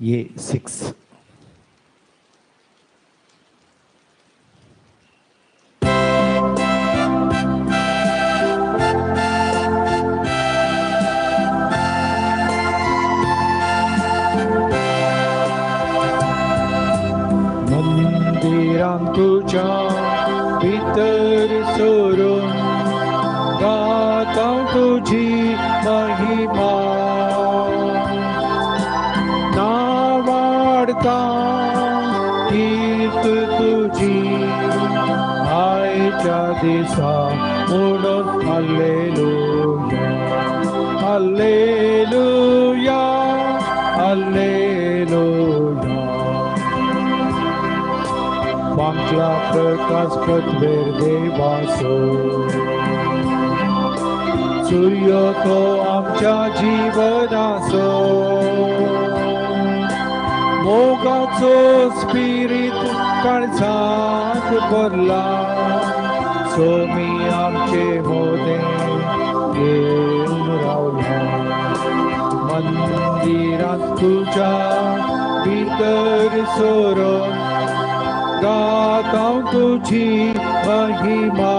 A6. मंदिरांत तुज्या भितर सरून गाता तुजी महिमा नावाडता कीर्त तुजी आयच्या दिसा म्हणून हालेलुया हालेलुया हालेलुया. फांकला प्रकाश पृथ्वेर देवाचो सूर्य तो आमच्या जीवनाचो मोगाचो स्पिरीत काळजांत भरला सोमी आमचे मोदें येवन रावला मंदिरांत तुज्या भितर सरून गाता तुजी महिमा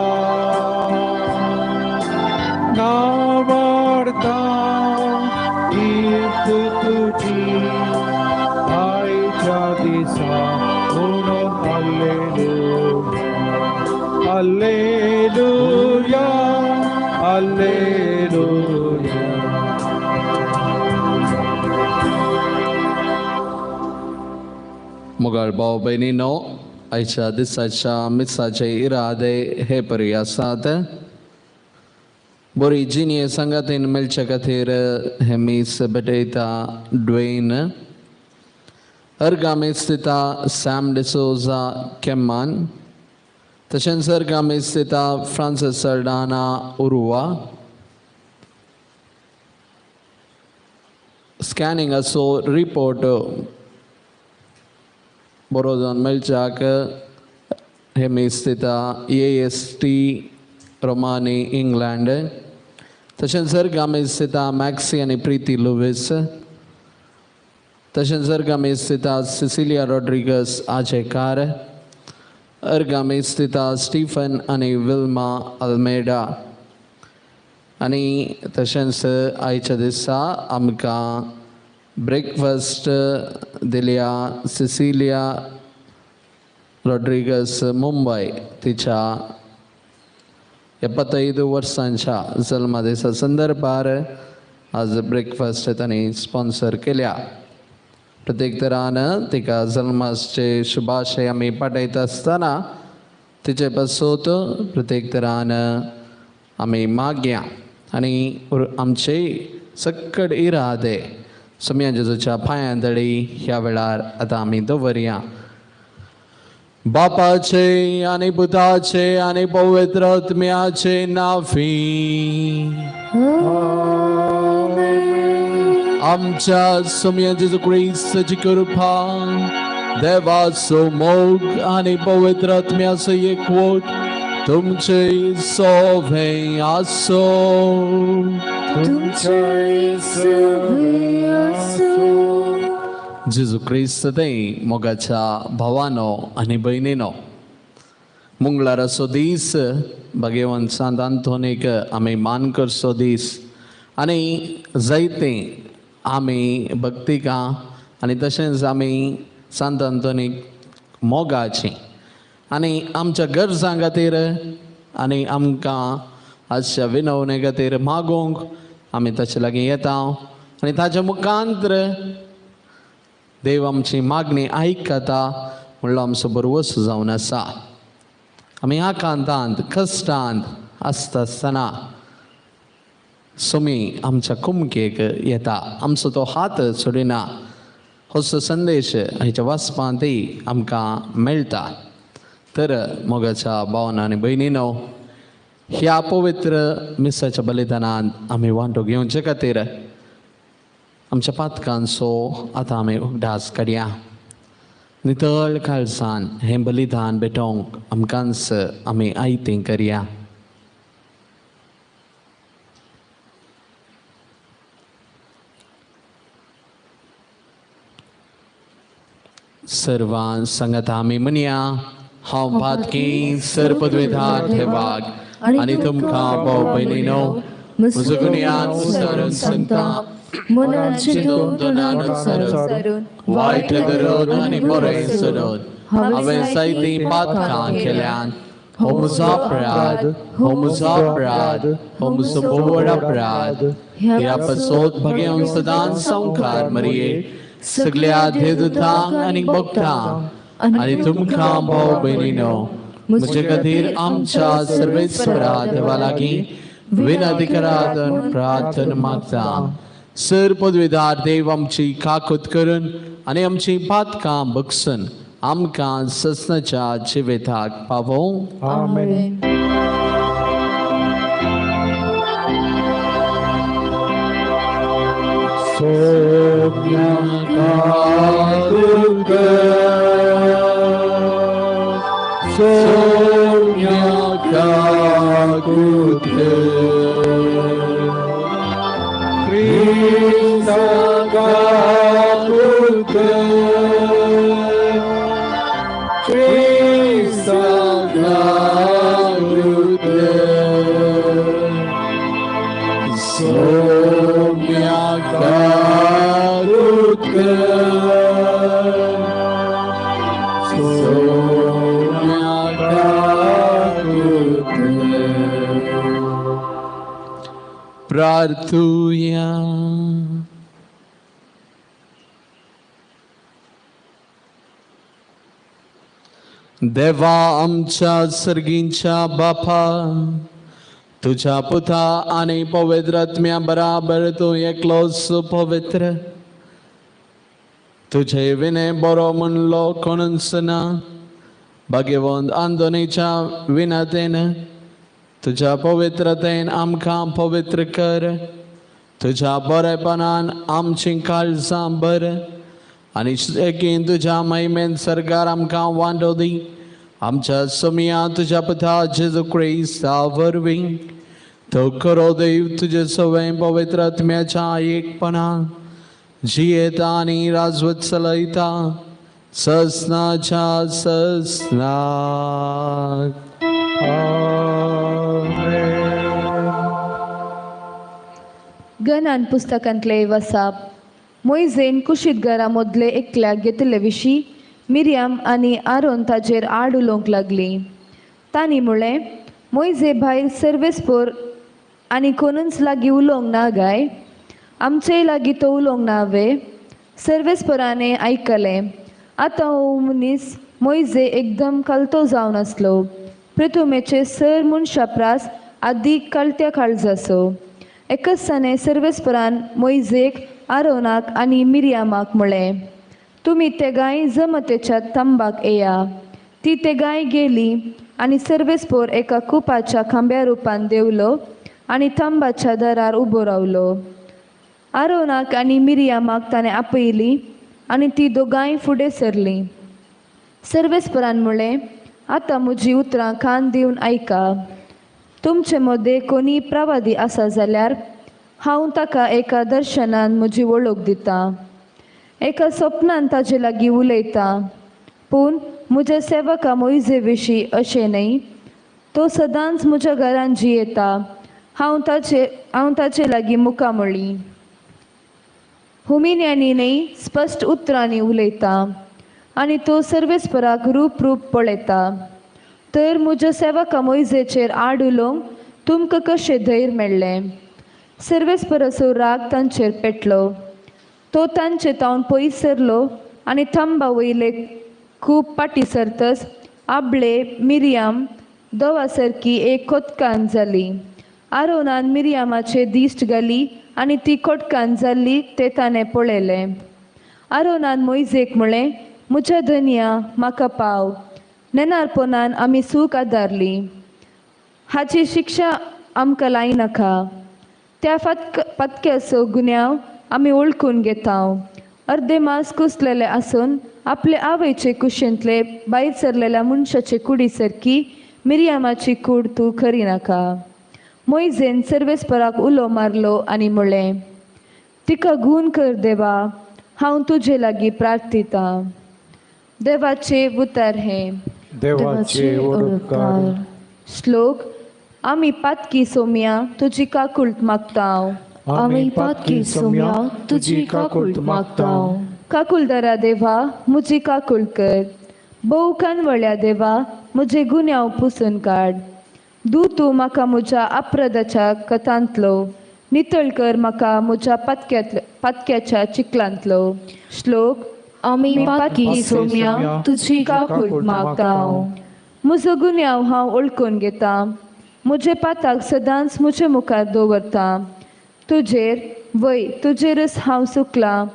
नावाडता कीर्त तुजी आयच्या दिसा म्हणून हालेलुया हालेलुया हालेलुया. मोगाळ भाव भयणीनो, आयच्या दिसाच्या मिसाचे इरादे हे परी आसात. बरी जिणये सांगातीन मेळचे खातीर हे मीस भेटयता ड्वेन अर्गामीस दिता सॅम डिसोजा केम्मान, तशेंच अर्गामीस दिता फ्रांसीस सरडाना उरुवा. स्कॅनिंगाचो रिपोर्ट बरो जावन मेळच्याक हे मीस दिता AST Romani England. तशेंच अर्गामीस दिता मॅक्सी आनी प्रिती लुवीस. तशेंच अर्गामीस दिता सिसिलिया रॉड्रिगस आजेकार. अर्गामीस दिता स्टीफन आनी विल्मा अल्मेडा. आनी तशेंच आयच्या दिसा आमकां ब्रेकफास्ट दिल्या सिसिलिया रॉड्रिगस मुंबय तिच्या 75 वर्सांच्या जल्मदिसा संदर्भार आज ब्रेकफास्ट तांणी स्पॉन्सर केल्या. प्रत्येक तरान तिका जल्माचे शुभाशय आमी पाठयता आसतना तिचे पासून प्रत्येक तरान आमी मागया आनी आमचे सकट इरादे सोम्या जेजूच्या पांयां तडी ह्या वेळार आतां आमी दवरया. बापाचे आनी पुताचे आनी पवित्र आत्म्याचे नांवी आमच्या सोम्या जेजू क्रिस्ताची कृपा, देवाचो मोग आनी पवित्र आत्म्याचो एकवट तुमचे सोवे आसो. जेजू क्रिस्त ते मोगाच्या भावानो आनी भयणीनो, मंगळाराचो दीस भगवान सांत आंतोनीक आमी मान करचो दीस आनी जायते आमी भक्तिका आनी तशेंच आमी सांत आंतोनीक मोगाची आनी आमच्या गरजां खातीर आनी आमकां आजच्या विनवणे खातीर मागूंक आमी ताचे लागीं येता आनी ताच्या मुखांत्र देव आमची मागणी आयकता म्हणलो आमचो बरवस जावन आसा. आमी आकांतांत कश्टांत आसता आसतना सोमी आमच्या कुमकेक येता, आमचो तो हात सोडिना. हो संदेश हाच्या वाचपांतय आमकां मेळटा. तर मोगाच्या भावना आनी भयणीनो, ह्या पवित्र मिसाच्या बलिदानांत आमी वांटो घेवचे खातीर आमच्या पातकांचो आतां आमी उगडास काडया. नितळ काळसान हें बलिदान भेटोवंक आमकांच आमी आयतें करया. सर्वां सांगात आमी म्हणया, हांव पातकी सर्पद्वेधार देवाक आनी तुमकां भाव भयणीनो म्हजो गुन्यांव विसरून सांगता, मनान चिंतून तोंडान उच्चारून वायट धरून आनी बरें सोडून हांवें जायतीं पातकां केल्यान. हो म्हजो अपराध, हो म्हजो अपराध, हो म्हजो भोव अपराध. ह्या पासत भगेवन सदांच संवकार मरये सगल्या देवदूतांक आनी भक्तांक आनी तुमकां भाव भयणीनो म्हजे खातीर आमच्या सर्वेस्परा देवा लागीं विनंती करात प्रार्थना मागता. सर पदवीदार देव आमची काकूत करून आनी आमची पातकां बगसून आमकां ससनाच्या जिविताक पावोवं. आमेन. प्रार्थुया. देवा आमच्या सर्गींच्या बापा, तुझ्या पुता आनी पवित्र आत्म्या बराबर तूं एकलोच पवित्र, तुझे विणे बरो म्हणलो कोणूच ना. भाग्यवंत आंदोनीच्या विनतेन तुझ्या पवित्रतेन आमकां पवित्र कर. तुझ्या बरेपणान आमचीं काळजां बर आनी एकीन तुझ्या महिमेन सरकार आमकां वांटो दी. आमच्या सोमिया तुझ्या पुता जेजू क्रिस्ता वरवीं तो खरो देव तुजे सवय पवित्र आत्म्याच्या एकपणान जियेता आनी राजवत चलयता ससनाच्या ससनाक. गणान पुस्तकांतले वसाप. मोयजेन कुशीत घरा मदले एकल्याक घेतिल्ले विशीं मिरयाम आनी आरोन ताजेर आड उलोवंक लागली. तांणी म्हळें, मोयजे भायर सर्वेस्पोर आनी कोणूच लागीं उलोवंक ना गाय? आमचेय लागीं तो उलोवंक ना वे? सर्वेस्पोराने आयकलें. आतां हो मनीस मोयजे एकदम कलतो जावन आसलो. पृथुमेचे सर मनशा प्रास आदीक कलत्या काळजाचो. एकच ताणें सर्वेस्परान मोयजेक, आरोनाक आनी मिरयामाक म्हळें, तुमी तेगांय जमतेच्या तंबाक येया. ती तेगांय गेली आनी सर्वेस्पोर एका कुपाच्या खांब्या रुपान देंवलो आनी तंबाच्या दारार उबो रावलो. आरोनाक आनी मिरयामाक ताणें आपयली आनी ती दोगांय फुडें सरलीं. सर्वेस्परान म्हळें, आतां म्हजीं उतरां कान दिवन आयका. तुमचे मदें कोणीय प्रवादी आसा जाल्यार हांव ताका एका दर्शनान म्हजी वळख दितां, एका सपनान ताजे लागीं उलयतां. पूण म्हज्या सेवका मोयजे विशीं अशें न्हय, तो सदांच म्हज्या घरान जियेता. हांव ताचे लागीं मुखामळी हुमिन्यांनी न्हय, स्पश्ट उतरांनी उलयता आनी तो सर्वेस्पराक रूप रूप पळयता. तर म्हज्या सेवका मोयजेचेर आड उलोवंक तुमकां कशें धैर्य मेळ्ळें? सर्वेस्पराचो राग तांचेर पेटलो. तो तांचे तावन पयस सरलो आनी थांबा वयले खूब फाटीं सरतच आबळे मिरयाम दोवा सारकी एक खोतकान जाली. आरोनान मिरयामाचे दिश्ट घाली आनी ती खोटकान जाल्ली तें ताणें पळयलें. आरोनान मोयजेक म्हळें, म्हज्या धनया म्हाका पाव. नेनारपणान आमी सूख आदारली, हाची शिक्षा आमकां लायनाका. त्या फातक्याचो गुन्यांव आमी वळखून घेता. अर्दे मास कुसलेले आसून आपले आवयचे कुशेंतले भायर सरलेल्या मनशाचे कुडी सारकी मिरयामाची कूड तूं खरी नाका. मोयजेन सर्वेस्पराक उलो मारलो आनी म्हळें, तिका गूण कर देवा, हांव तुजे लागीं प्रार्थितां. देवाचे उतर हे देवाचे उपकार. श्लोक. आमी पातकी सोम्या तुजी काकूळट मागता. आमी पातकी सोम्या तुजी काकूळट मागता. काकुलदारा देवा म्हजी काकूळ कर. भोव कानवळ्या देवा म्हजे गुन्यांव पुसून काड. दू तूं म्हाका म्हज्या अपराधाच्या कथांतलो, नितळ कर म्हाका म्हज्या पातक्याच्या चिखलांतलो. श्लोक. आमी पातकी सोम्या तुजी काकूळट मागता. म्हजो गुन्यांव हांव वळखून घेता, म्हजे पाताक सदांच म्हजे मुखार दवरता. तुजेर वय तुजेरच हांव चुकलां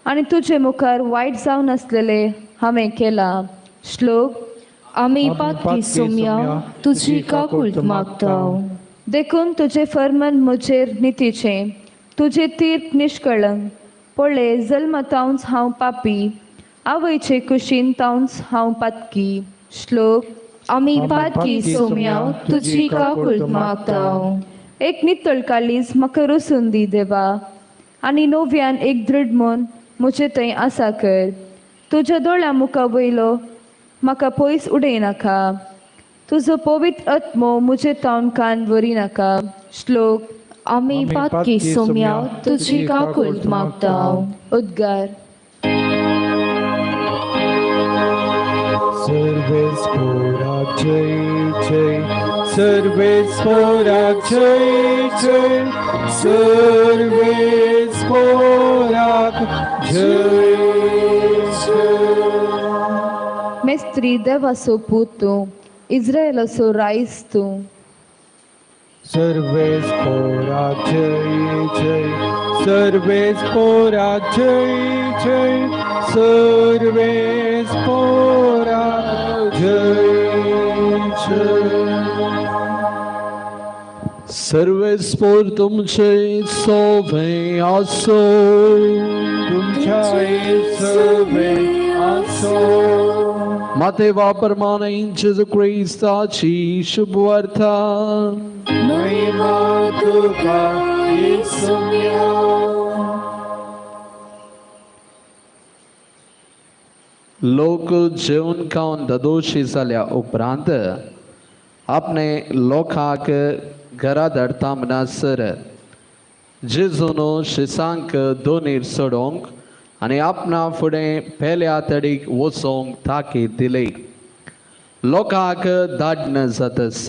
आनी तुजे मुखार वायट जावन आसलेलें हांवें केलां. श्लोक. आमी पातकी सोम्या तुजी काकूळट मागता. देखून तुजें फर्मान म्हजेर नितीचें, तुजें तीर्प निश्कळंक. पळय जल्मतावंच हांव पापी, आवयचे कुशीन तावंच हांव पातकी. श्लोक. आमी पातकी सोम्या तुजी काकूळट मागता. एक नितळ काळीज म्हाका रसून दी देवा, आनी नव्यान एक दृढ मन म्हजे थंय आसा कर. तुज्या दोळ्या मुखा वयलो म्हाका पयस उडयनाका, तुजो पवित्र आत्मो म्हजे तावन कान व्हरिनाका. श्लोक. आमी पातकी सोम्या तुजी काकूळट मागता. उद्गार. सर्वेस्पोराक जय जय, सर्वेस्पोराक जय जय, सर्वेस्पोराक जय जय. मेस्त्री देवाचो पूत तूं, इस्रायलाचो रायस तूं. सर्वेस्पोराक जय जय, सर्वेस्पोराक जय जय, सर्वेस्पोराक जय जय. सर्वेस्पोर तुमचे सोवे आसो, तुमच्या सोवे आसो. मातेवा प्रमाणे जेजू क्रिस्ताची शुभवार्ता. महिमा तुका येसुम्या. लोक जेवन खावन ददोशी जाल्या उपरांत आपणे लोकांक घरा धाडटा म्हणसर जेजून शिसांक दोनीर चडोवंक आनी आपणा फुडें पेल्या तडीक वचोंक ताकीद दिली. लोकांक धाडण जातच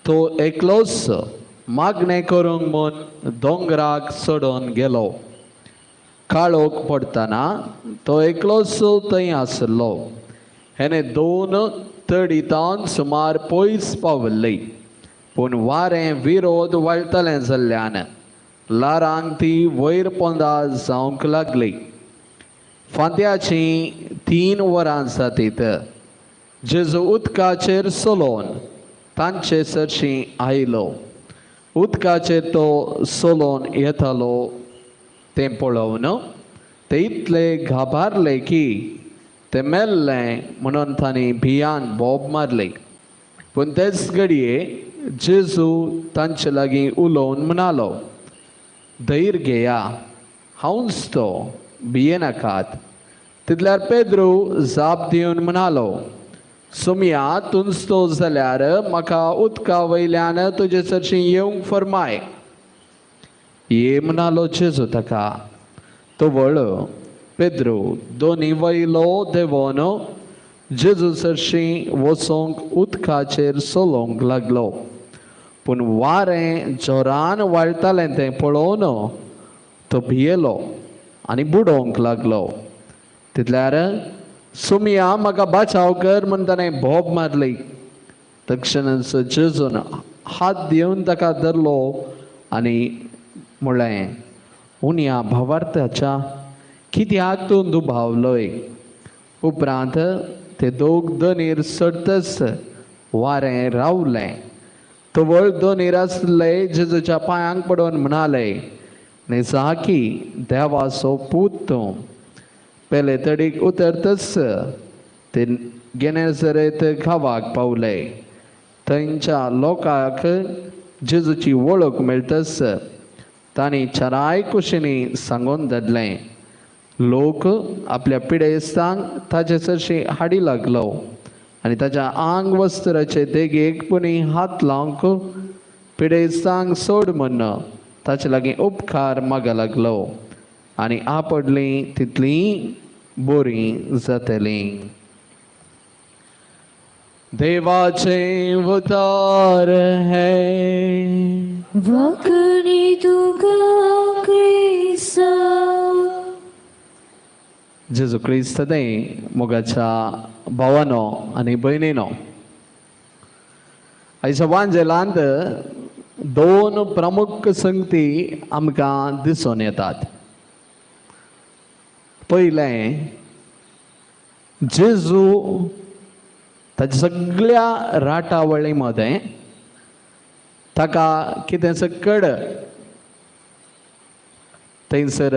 तो एकलोच मागणें करूंक म्हूण दोंगराक चडोवन गेलो. काळोख पडटना तो एकलोच थंय आसलो. हेणे दोन तडीतान सुमार पयस पाविल्ली, पूण वारें विरोध वाळटलें जाल्ल्यान ल्हारांक ती वयर पोंदा जावंक लागली. फांत्याचीं 3 वरां जातीत जेजू उदकाचेर चलोवन तांचे सरशीं आयलो. उदकाचेर तो चलोवन येतालो तें पळोवन ते इतले घाबारले की ते मेल्ले म्हणून तांणी भियान बोब मारली. पूण तेच घडये जेजू तांचे लागीं उलोवन म्हणालो, धैर्य घेया, हांवच तो, भियेनाकात. तितल्यार पेद्रू जाप दिवन म्हणालो, सोम्या तूंच तो जाल्यार म्हाका उदका वयल्यान तुजे सरशीं येवंक फर्माय. ये म्हणालो जेजू ताका. तो वळ्ळो पेद्रू दोनी वयलो देंवोन जेजू सरशीं वचोंक उदकाचेर चलोवंक लागलो. पूण वारें जोरान वाळटालें तें पळोवन तो भियेलो आनी बुडोवंक लागलो. तितल्यार सुमिया म्हाका बाचाव कर म्हूण ताणें बोब मारली. तक्षणच जेजून हात दिवन ताका धरलो आनी म्हणलें, उण्या भावार्थाच्या कित्याक तूं दुबावलोय? उपरांत ते दोग दोनीर चडतच वारें रावलें. तवळ दोनीर आसले जेजूच्या पांयांक पडून म्हणाले, निजाकी देवाचो पूत तूं. पेले तडीक उतरतच ते गेनेसरेत गांवाक पावले. थंयच्या लोकांक जेजूची वळख मेळटच तांणी चाराय कुशींनी सांगून धाडलें. लोक आपल्या पिडेस्तांक ताचे सरशी हाडी लागलो आनी ताच्या आंग वस्त्राचे देगेक पुणी हात लावंक पिडेस्तांक सोड म्हण ताचे लागीं उपकार मागा लागलो आनी आपडली तितली बरी जातली. देवाचे उतार हे वाकणी तुका क्रिस्ता. जेजू क्रिस्त मोगाच्या भावानो आनी भयणीनो, आयच्या वांजेलांत दोन प्रमुख संगती आमकां दिसून येतात. पयलें, जेजू ताच्या सगळ्या राटावळी मदें ताका कितें सकड थंयसर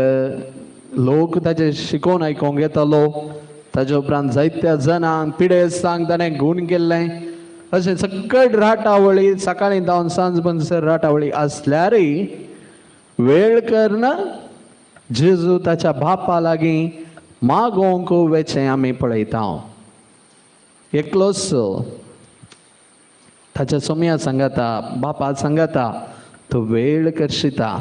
लोक ताचे शिकोवन आयकोंक येतालो. ताजे उपरांत जायत्या जाणांक पिडेस्तांक ताणें गूण केल्लें. अशें सकड राटावळी सकाळीं जावन सांज बनसर राटावळी आसल्यारय वेळ करना जेजू ताच्या बापा लागीं मागोवंक वेचें आमी पळयता. एकलोच ताच्या सोम्या सांगाता, बापा सांगाता तो वेळ करशिता.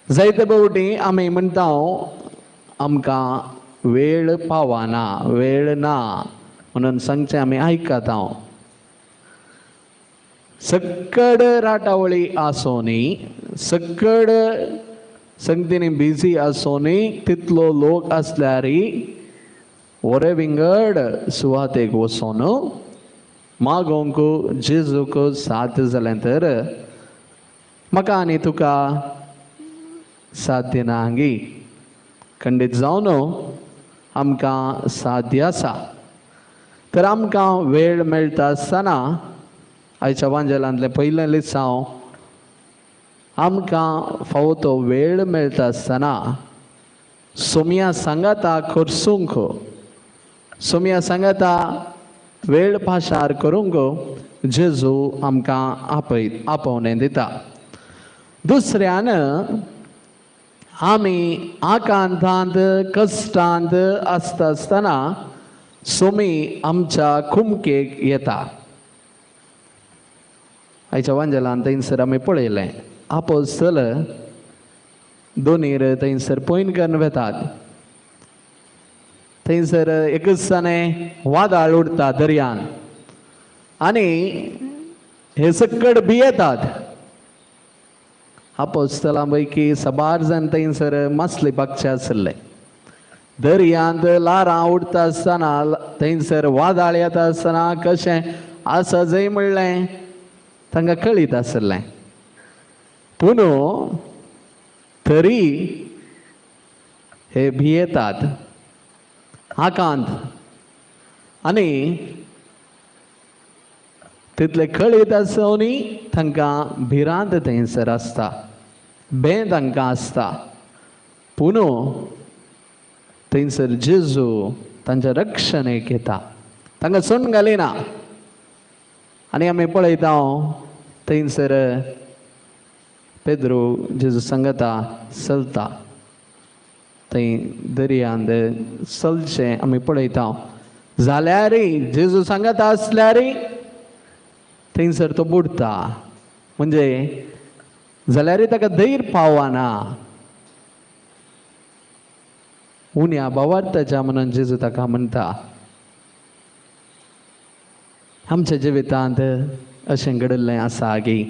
जायते फावटी आमी म्हणटा आमकां वेळ पावना, वेळ ना म्हणून सांगचें आमी आयकता. सकड राटावळी आसोनी, सकड संगतीनी बिजी आसोनी, तितलो लोक आसल्यारय वरे विंगड सुवातेक वचोन मागोवंक जेजूक साथ जालें तर म्हाका आनी तुका साध्य ना हांगी खंडीत जावन आमकां साध्य आसा. तर आमकां वेळ मेळटा आसतना आयच्या वांजेलांतलें पयलें लिसांव आमकां फावो तो वेळ मेळटा आसतना सोम्या सांगाता खर्चूंक, सोम्या सांगाता वेळ पाशार करूंक जेजू आमकां आपोवणें दिता. दुसऱ्यान आमी आकांतांत कश्टांत आसता आसतना सोमी आमच्या कुमकेक येता. आयच्या वांजेलान थंयसर आमी पळयलें आपोस्तल दोनीर थंयसर पयन करून वेतात. थंयसर एकच जाणें वादळ उडटा दर्यान आनी हे सकड भियेतात. आपोस्तलां पैकी साबार जाण थंयसर मासली बागचे आशिल्ले. दर्यांत ल्हारां उडटा आसतना थंयसर वादळ येता आसतना कशें आसा जंय म्हणलें तांकां कळीत आशिल्लें. पूण तरी हे भियेतात आकांत आनी तितले कळीत आसोनी तांकां भिरांत थंयसर आसता, भें तांकां आसता. पूण थंयसर जेजू तांच्या रक्षणेक येता, तांकां सोडून घालिना. आनी आमी पळयता थंयसर पेद्रू जेजू सांगता चलता थंय दर्यांत चलचें आमी पळयता. जाल्यारय जेजू सांगता आसल्यारय थंयसर तो बुडटा, म्हणजे जाल्यारय ताका धैर्य पावना. उण्या भावार्थाच्या म्हणून जेजू ताका म्हणटा. आमच्या जिवितांत अशें घडिल्लें आसा की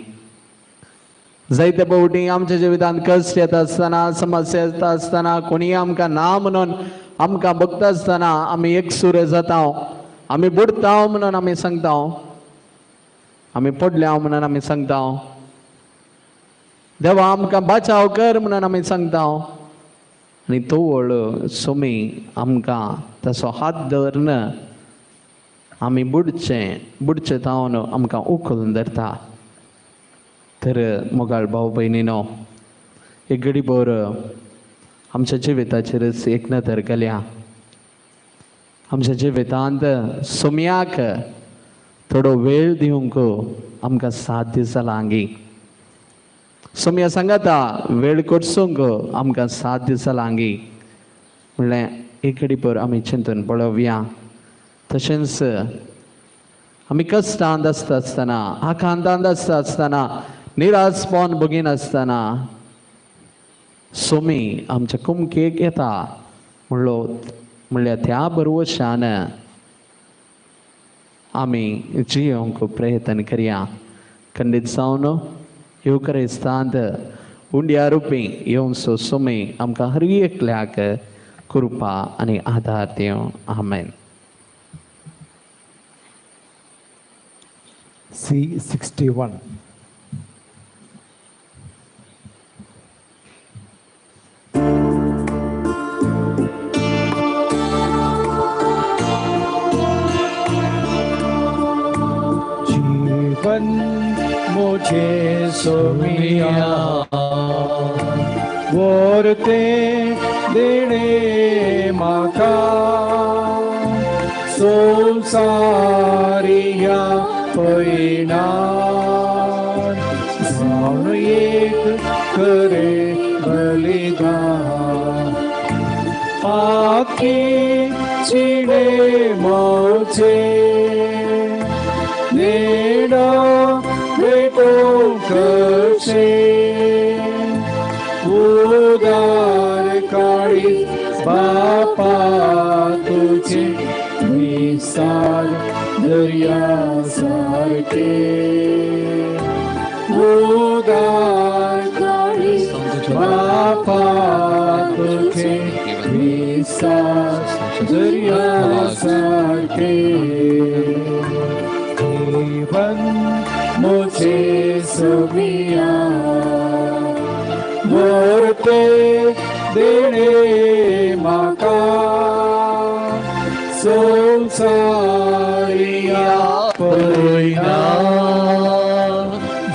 जायते फावटी आमच्या जिवितांत कश्ट येता आसतना, समस्या येता आसतना, कोणीय आमकां ना म्हणून आमकां बगता आसतना आमी एकसुरे जाता, आमी बुडटा म्हणून आमी सांगता, आमी पडल्या म्हणून आमी सांगता, देवा आमकां बाचाव कर म्हणून आमी सांगता. आनी तवळ सोमी आमकां तसो हात धरून आमी बुडचें बुडचें तावन आमकां उखलून धरता. तर मोगाळ भाव भयणीनो, एक घडी भर आमच्या जिविताचेरच एक नदर घालया. आमच्या जिवितांत सोम्याक थोडो वेळ दिवंक आमकां साध्य जाला हांगी. सोम्या सांगाता वेळ कोटसूंक आमकां साध्य जालांगी म्हणल्यार एक घडीभर आमी चिंतून पळोवया. तशेंच आमी कश्टांत आसता आसतना, आकांतांत आसता आसतना, निराशपण भोगिनासतना सोमी आमच्या कुमकेक येता म्हणलो म्हणल्यार त्या बरवशान आमी जियोंक प्रयत्न करया. खंडीत जावन येवकरेस्तांत उंड्या रुपी येवचो सोमी आमकां हर एकल्याक कृपा आनी आदार दिवं. आमेन. C61. जीवन मुझे सोमिया वोरते देणे माका संसारिया पयणान जावन एक करे बलिदान पाकी चिणे मोचे नेडा भेटो कशे उदार काळी बापा तुझे विसार दर्या सारखे उदार काळी बापा तुझे विसार दर्या सारखे जीवन मुझे सुमिया मोरते देणे माका संसारिया पयना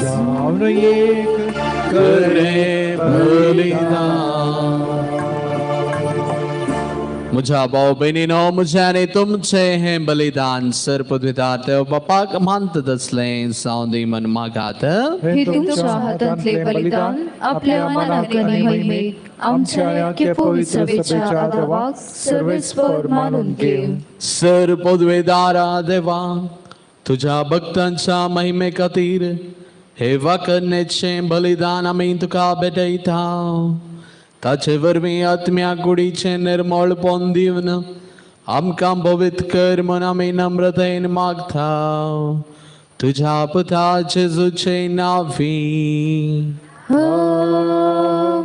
जावन एक करे बलिदान. मुझा भाव बहिणीनो, मुझे आनी तुमचें हें बलिदान सर पदवीदार देव बापाक मानतात असलें जावं दी मन मागात. हे तुमच्या हातांतले बलिदान आपल्या मनाक आनी महिमेक आमच्या आख्या पवित्र सभेच्या देवाक सर्वेस्पर मानून घेव. सर पदवेदारा देवा, तुझ्या भक्तांच्या महिमे खातीर हे वाकरणेचें बलिदान आमी तुका भेटयता. ताचे वरवीं आत्म्या कुडीचें निर्मळपण दिवन आमकां भवित कर म्हूण आमी नम्रतेन मागता. तुझ्या पुता जेजूचे नांवी.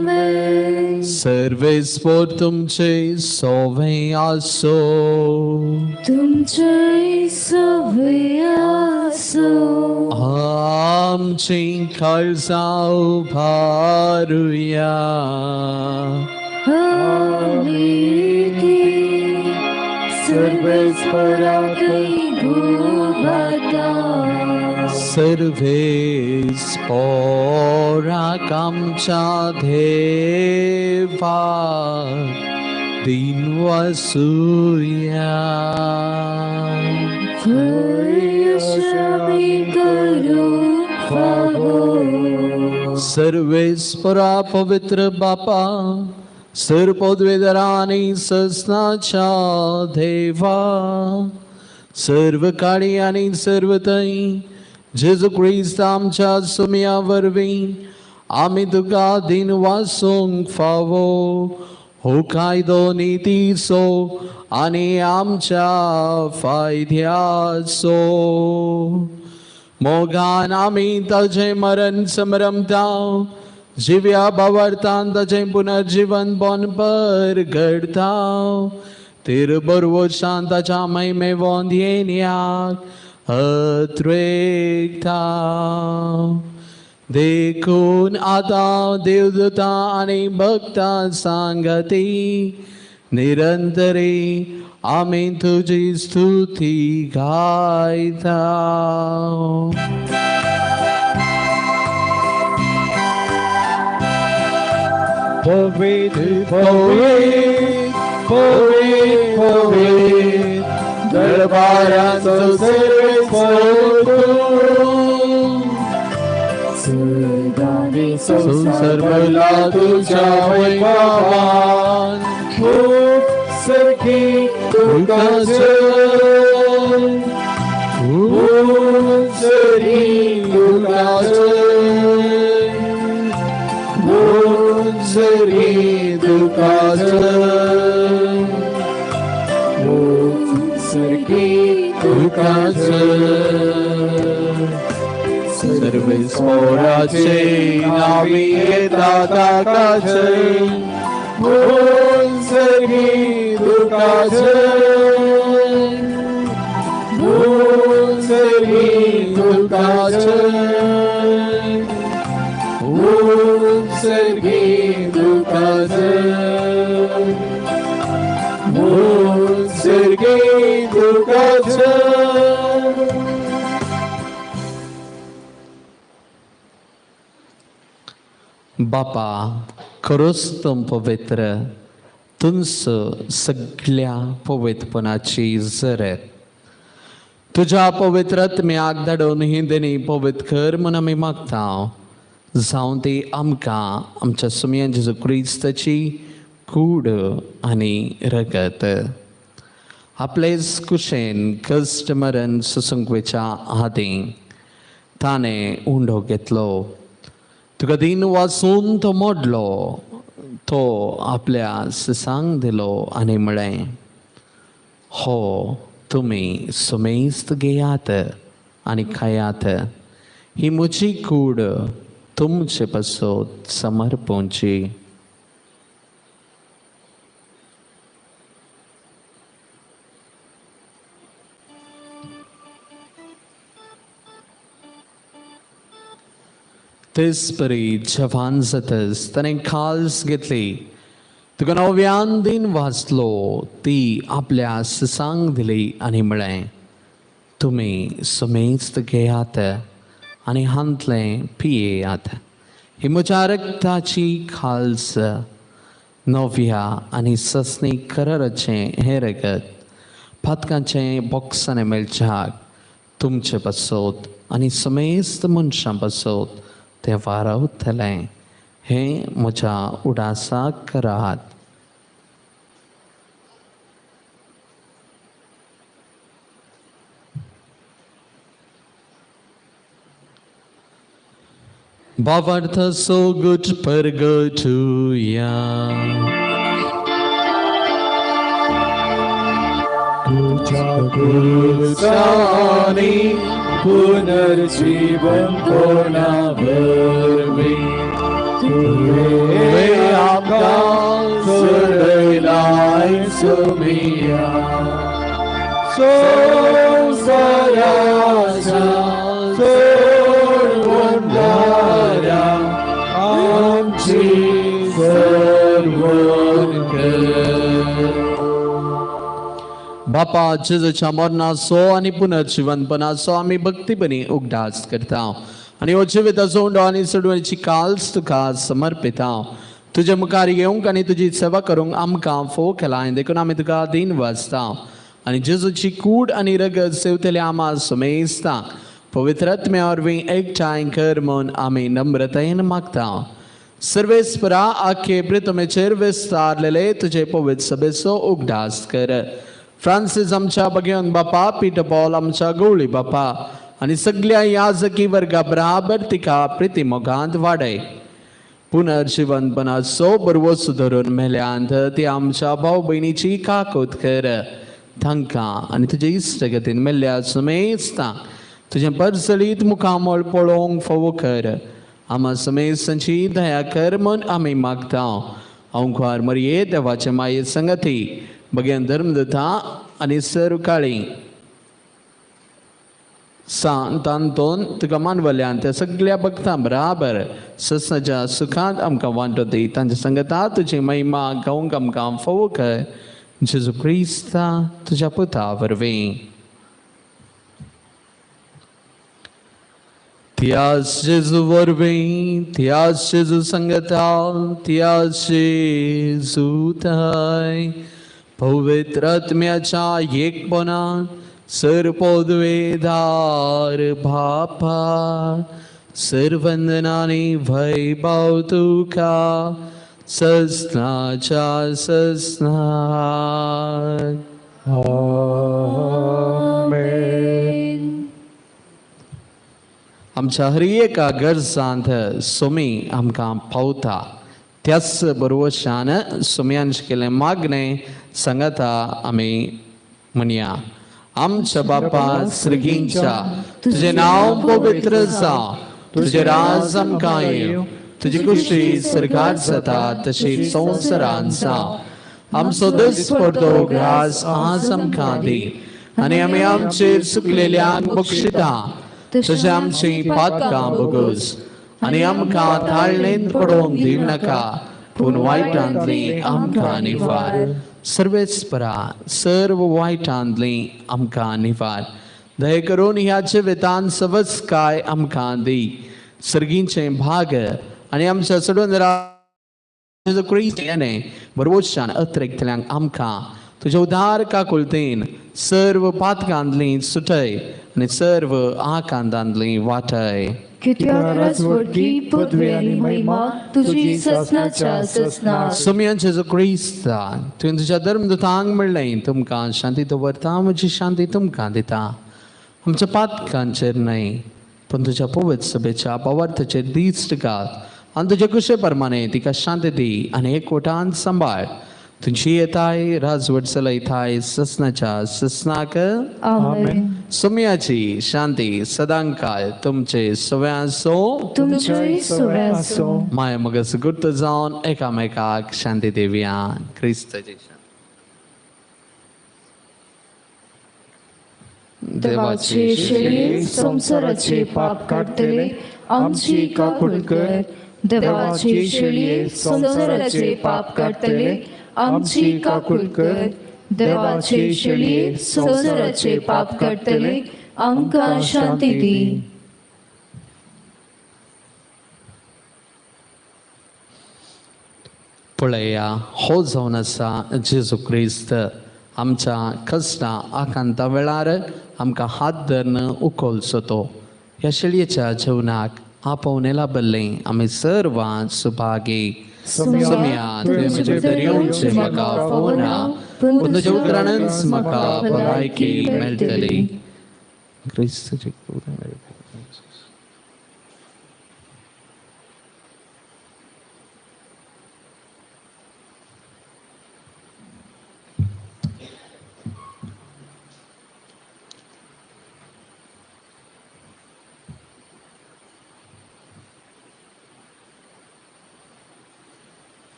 आमेन. सर्वेस्पर तुमचे सोवे आसो. तुमचे सोवे आसो. आमची काळजां उबारुया. आमी ती सर्वेस्पराक उबारता. सर्वेस्पराक आमच्या देवा दिन वसुया. सर्वेस्परा पवित्र बापा, सर पदवेदरा आनी ससनाच्या देवा, सर्व काळी आनी सर्व थंय जेजू क्रिस्त आमच्या सुमया वरवीं आमी तुका दिन वासूंक फावो हो कायदो नितीचो आनी आमच्या फायद्याचो. मोगान आमी ताजें मरण समरमता, जिव्या भावार्थान ताजें पुनर्जीवन बोनपर घडता. तेर बरवशान ताच्या महिमे वोंद येन्याक अत्रेकता. देखून आतां देवदूतां आनी भक्तां सांगती निरंतरी आमी तुजी स्तुती गायता. पवित्र पवित्र पवित्र पवित्र दरबाराचो सर्वेस्पर तूं. सुदानी संवसार भरला तुज्या वैभवान खूब सारकी तुका जय खूब सारकी तुका जय खूब सारकी तुका जय खूब सारकी तुका जय सर्वेस्पोराचे नावी येता ताका जय खूब सारकी तुका जय खूब सारकी तुका जय खूब सारकी तुका जय खूब सारकी तुका जय. बापा खरोच तूं पवित्र तुंच सगळ्या पवित्रपणाची जरत तुज्या पवित्र आत्म्याक धाडून ही देणी पवित्र कर म्हूण आमी मागता जावं ती आमकां आमच्या सुमयान जेजू क्रिस्ताची कूड आनी रगत आपलेच कुशेन कश्ट मरण सुसंकवेच्या आदीं ताणें उंडो घेतलो तुका दिन वाचून तो मोडलो तो आपल्या सिसांक दिलो आनी म्हळें हो तुमी सुमेस्त घेयात आनी खायात ही म्हजी कूड तुमचे पासत समर्पणची. तेच परी जवान जातच ताणें खाल्स घेतली तुका नव्यान दिन वाचलो ती आपल्या सिसांक दिली आनी म्हळें तुमी सुमेस्त घेयात आनी हांतलें पियेयात ही म्हज्या रक्ताची खाल्स नव्या आनी ससनी कराराचें हें रगत पातकांचें बोक्सांनी मेळच्याक तुमचे पासत आनी समेस्त मनशां पासत तें वारावतलें हें म्हज्या उडासाक करात. भावार्थ सोगट परगटुया तुझ्या कुर्सानी पुनर्जीवन कोणा वरवीं तुवें आमकां सोडयलाय सुमिया संवसाराच्या सोडवणाऱ्या आमची सर्वण कर. बापा जेजूच्या मरणाचो आनी पुनर्जिवनपणाचो आमी भक्तीपणी उगडास करता आनी हो जिविताचो उंडो आनी सोडवणीची काल्स तुका समर्पिता. तुजे मुखार येवंक आनी तुजी सेवा करूंक आमकां फोव केलां देखून आमी तुका दीन वाचता आनी जेजूची कूड आनी रगत सेवतले आमा सुमेस्ता पवित्र आत्म्या वरवीं एकठांय कर म्हूण आमी नम्रतायेन मागता. सर्वेस्परा आखे प्रितमेचेर विस्तारलेले तुजे पवित्र सभेचो उगडास कर. फ्रांसीस आमच्या बगेवन बापा पीटर पॉल आमच्या गवळी बापा आनी सगळ्या याजकी वर्गा बराबर तिका प्रिती मोगांत वाडय. पुनर्जिवनपणाचो बरवो सुदरून मेल्यांत ती आमच्या भाव भयणीची काकूत कर तांकां आनी तुजे इश्टगतीन मेल्ल्या समेस्तांक तुजें परजळीत मुखामळ पळोवंक फावो कर. आमा समेस्तांची दया कर म्हूण आमी मागता. अंकुर मरये देवाचे माये संगती बगेन धर्मदता आनी सर्व काळी सांतांतोन तुका मानवल्यान त्या सगळ्या भक्तां बराबर ससनाच्या सुखांत आमकां वांटो दी. तांच्या संगता तुजी महिमा गावंक आमकां फावो कर. जेजू क्रिस्ता तुज्या पुता वरवीं. त्याच जेजू वरवीं त्याच जेजू संगता त्याच जेजू थंय पवित्र आत्म्याच्या एकपणान सर पदवेदार बापा सर्वंदनानी वैभव तुका ससनाच्या ससनाक. आमेन. आमच्या हर एका गरजांत सोमी आमकां पावता त्याच बरोवशान सोम्यान केलें मागणें सांगता आमी म्हणया. आमच्या बापा स्वर्गींच्या तुजें नांव पवित्र जावं, तुजें राज आमकां येवं, तुजी कुशी सरकार जाता तशी संवसारांत जावं. आमचो दसपडतो ग्रास आज आमकां दी आनी आमी आमचेर चुकलेल्यांक बक्षिता तशें आमची पातकां बगोस आनी आमकां ताळणेंत पडोवंक दिवं नाका पूण वायटांतली आमकां निवार. सर्वेच परा सर्व वायटांतली आमकां निवार. दया करून ह्या जिवितान सवस काय आमकां दी सर्गींचें भाग आनी आमच्या चडून क्रिस्ताने बरोवशान अत्रेकतल्यांक आमकां तुज्या उदार काकुळतेन सर्व पातकांतली सुटय आनी सर्व आकांतांतली वाटय. कित्याक राजवटकी पदवी आनी महिमा तुजी ससनाच्या ससनाक. सोम्यांचे जो क्रिस्ता तुवें तुज्या धर्मदूतांक म्हणलें तुमकां शांती दवरता म्हजी शांती तुमकां दिता. आमच्या पातकांचेर न्हय पूण तुज्या पवित्र सभेच्या पवार्थाचेर दीस घाल आनी तुजे कुशे प्रमाणे तिका शांती दी आनी एकवटान सांबाळ. तुजी येताय राजवट चलयताय ससनाच्या ससनाक. आमेन. सोम्याची शांती सदांकाळ तुमचे सव्या आसो तुमचेय सवे आसूं. माय मगस गुर्त जावन एकामेकाक शांती दिवया. क्रिस्ताची शांती. देवाचे शेळये संवसाराचे पाप काडटले आमची काकूळ कर. देवाचे शेळये संवसाराचे पाप काडटले आमची काकूळ कर. देवाचे शेळये संवसाराचे पाप काडटले आमकां शांती दी. पळया हो जावन आसा जेजू क्रिस्त आमच्या कश्टां आकांता वेळार आमकां हात धरून उखलचो तो. ह्या शेळयेच्या जेवणाक आपोवणें लाबल्लें आमी सर्वां सुभागी. सोम्या तुवें म्हजे भितर येवचें म्हाका फावना पूण तुज्या उतरानच म्हाका भलायकी मेळटली. क्रिस्ताची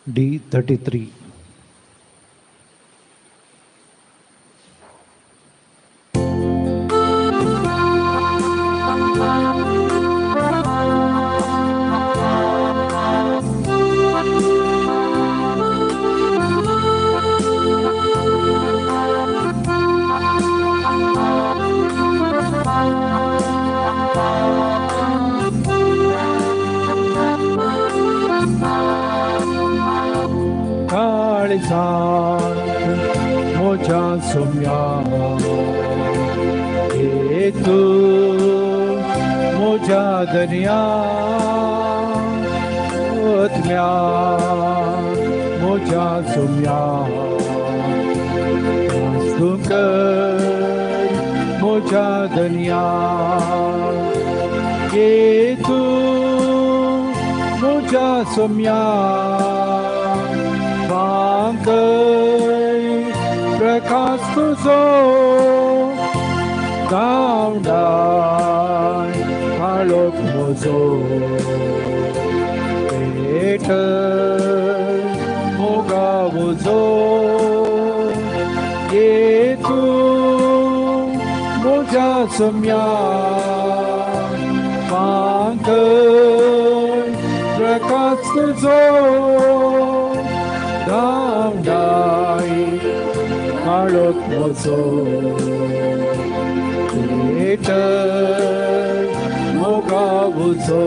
D33. मोजा सुम्या तू मोजा दनिया आत्म्या मोजा सुम्या कर मोजा दनिया ये तू मोजा सुम्या प्रकाश तुझो गावडाय काळोख म्हजो पेट मोगा उजो ये तूं म्हज्या सोम्या पांकय प्रकाश तुजो धांवडाय काळोख म्हजो पेटय मोगा उजो.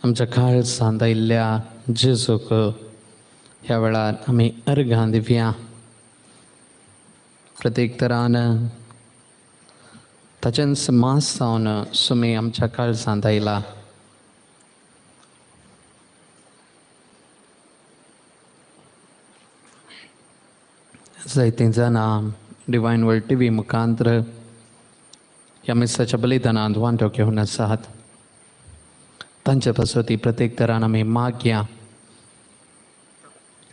आमच्या काळजांत आयिल्ल्या जेजूक ह्या वेळार आमी अर्घां दिवया. प्रत्येक तरान ताचेंच मास जावन सुमी आमच्या काळजांत आयला. जायतीं जाणां डिवायन वर्ल्ड टी व्ही मुखांत्र ह्या मिसाच्या बलिदानांत वांटो घेवन आसात. तांचे पासत प्रत्येक तरान आमी मागया.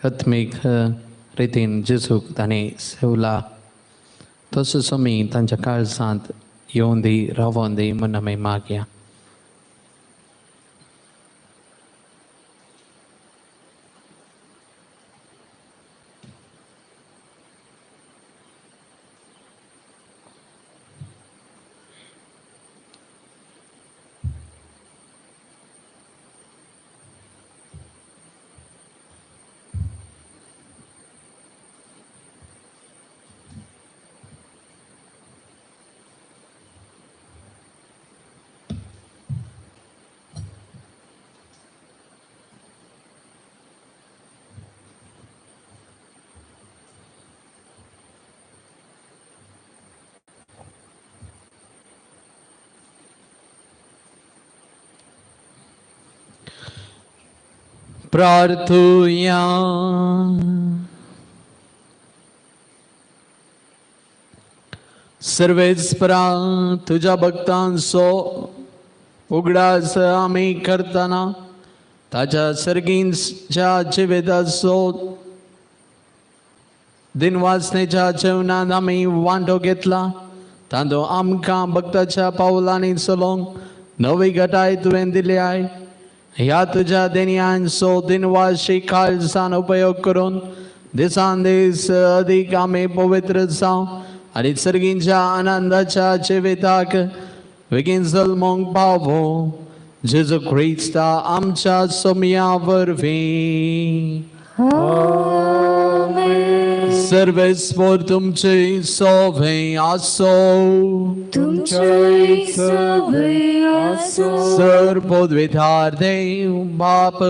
आत्मीक रितीन जेजूक तांणी सेवला तसोच आमी तांच्या काळजांत येवन दी रावोन दी म्हूण आमी मागया. प्रार्थुया. सर्वेस्परा तुझ्या भक्तांचो उगडास आमी करतना ताच्या सर्गींच्या जिविताचो दिनवासनेच्या जेवणांत आमी वांटो घेतला. तांदो आमकां भक्ताच्या पावलांनी चलोवंक नवी घटाय तुवें दिली I. ह्या तुज्या देणयांचो दिनवाशी काळजान उपयोग करून दिसान दीस अदीक आमी पवित्र जावं आनी सर्गींच्या आनंदाच्या जिविताक बेगीन जल्मूंक पावो. जेजू क्रिस्ता आमच्या सोम्या वरवीं. सर्वेस्पर तुमचे सोवे आसो. तुमचे सोवे आसो. सर पदवीधार देव बाप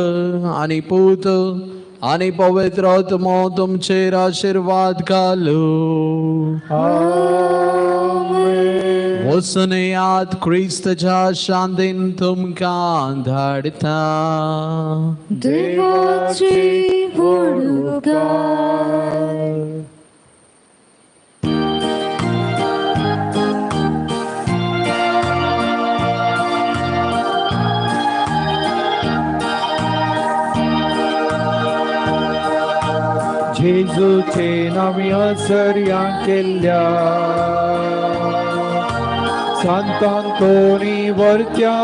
आनी पूत आनी पवित्र आत्मो तुमचेर आशिर्वाद घालू. वचून याद क्रिस्तच्या शांतीन तुमकां धाडटा. देवाची व्हडुकाय. जेजूचे नांवी असर्या केल्ल्या सांतांतोनी वरत्या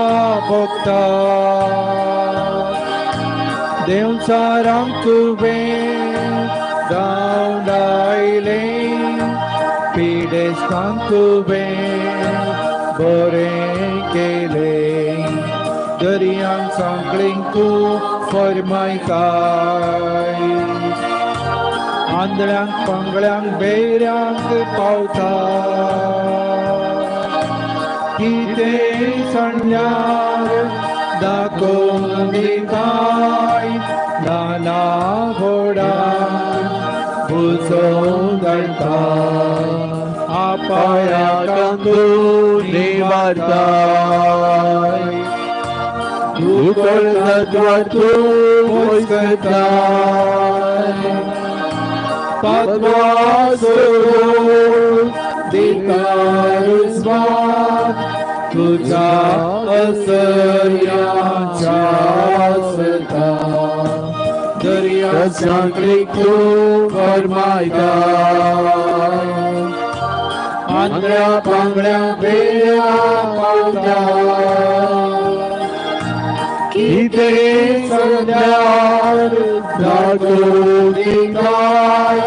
भक्ता देवचारांक तुवें धांवडायलें पिडेस्तांक तुवें बरें केलें. दर्यांक सांकळींक तूं फरमायताय आंधळ्यांक पांगळ्यांक बेऱ्यांक पावता कितें सांडल्यार दाखोवन दिताय नाना घोडांक भुजोवन धाडटा आपायाक तूं निवारताय दुकळ तत्वार तूं पयस करताय पातवा सोडून दिताय उस्वात तुझ्या असर्याच्या आसता दर्या सांकळीक तूं फरमायताय आंधळ्या पांगळ्या बेऱ्या पावता कितें सांगल्यार दाखोवन दिताय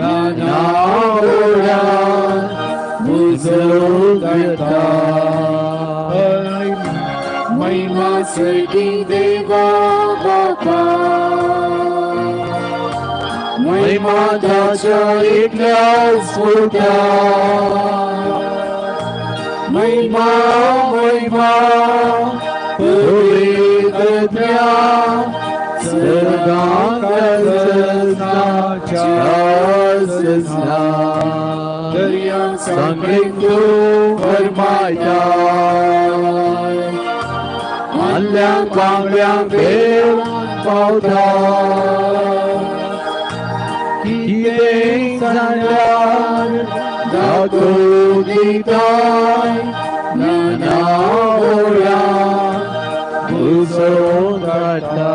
नाना घोडांक भुजोवन धाडटा महिमा सर्गी देवा बापा महिमा ताच्या एकल्याच पुता महिमा महिमा पवित्रत्या सदां काळजाच्या आसना दर्यांक सांकळीक तूं फरमायताय आंधळ्यांक पांगळ्यांक बेऱ्यांक पावता कितें सांडल्यार दाखोवन दिताय नाना घोडांक भुजोवन धाडटा.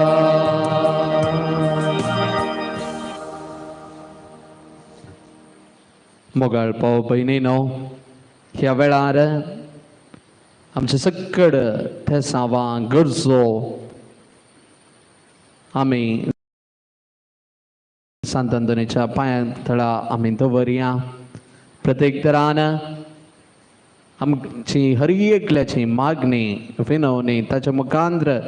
मोगाळ पाव भयणीनो, ह्या वेळार आमचे सकड थेसांवां गरजो आमी सांत अंतोनीच्या पांया थळा आमी दवरया. प्रत्येक तरान आमची हर एकल्याची मागणी विनवणी ताच्या मुखांत्र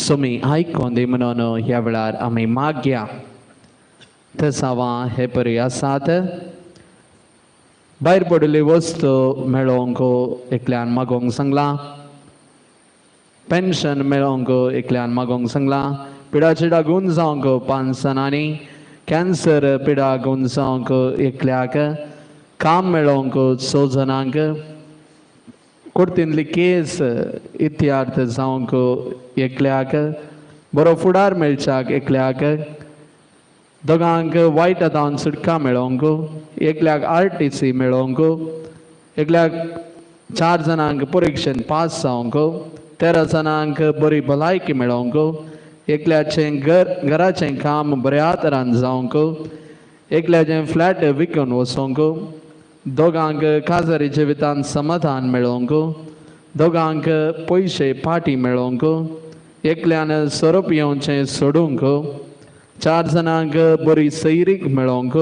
सुमी आयकोन दी म्हणून ह्या वेळार आमी मागया. थेसांवां हे परी आसात. भायर पडिल्ली वस्तू मेळोवंक एकल्यान मागोवंक सांगलां, पेन्शन मेळोवंक एकल्यान मागोवंक सांगलां, पिडाचिडा गुण जावंक 5 जाणांनी, कॅन्सर पिडा गुण जावंक एकल्याक, काम मेळोवंक 6 जाणांक, कोर्तींतली केस इत्यार्थ जावंक एकल्याक, बरो फुडार मेळच्याक एकल्याक, दोगांक वायट आतां सुटका मेळोवंक, एकल्याक RTC मेळोवंक, एकल्याक 4 जाणांक परिक्षेन पास जावंक, 13 जाणांक बरी भलायकी मेळोवंक, एकल्याचें घराचें काम बऱ्या तरान जावंक, एकल्याचें फ्लॅट विकून वचोंक, दोगांक काजारी जिवितान समाधान मेळोवंक, दोगांक पयशे पाटी मेळोवंक, एकल्यान सोरो पियोवचें सोडूंक, 4 जाणांक बरी सैरीक मेळोवंक,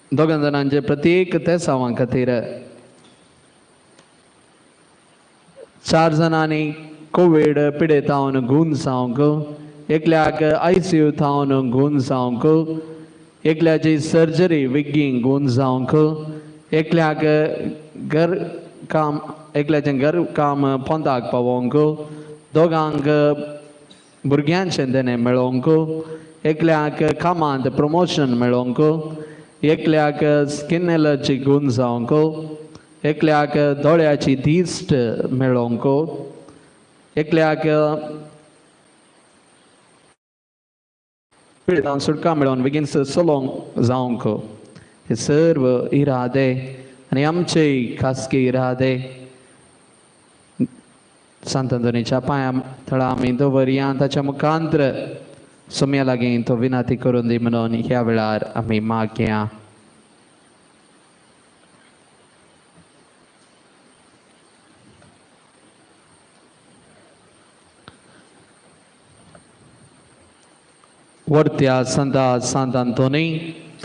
दोगां जाणांचे प्रत्येक तेसांवां खातीर, 4 जाणांनी कोवीड पिडेतावन गूण जावंक, एकल्याक ICU थावन गूण जावंक, एकल्याची सर्जरी बेगीन गूण जावंक, एकल्याक घर काम एकल्याचें घर काम पोंदाक पावोवंक, दोगांक भुरग्यांचें देणें मेळोवंक, एकल्याक कामांत प्रमोशन मेळोवंक, एकल्याक स्कीन एलर्जी गूण जावंक, एकल्याक दोळ्याची दिश्ट मेळोवंक, एकल्याक पिडितांक सुटका मेळोवन बेगीन चलोवंक जावंक. हे सर्व इरादे आनी आमचे खासगी इरादे सांत अंतोनीच्या पांया थळा आमी दवरया. ताच्या मुखांत्र सोम्या लागीं तो विनंती करून दी म्हणून ह्या वेळार आमी मागया. वर्त्या संता सांत अंतोनी,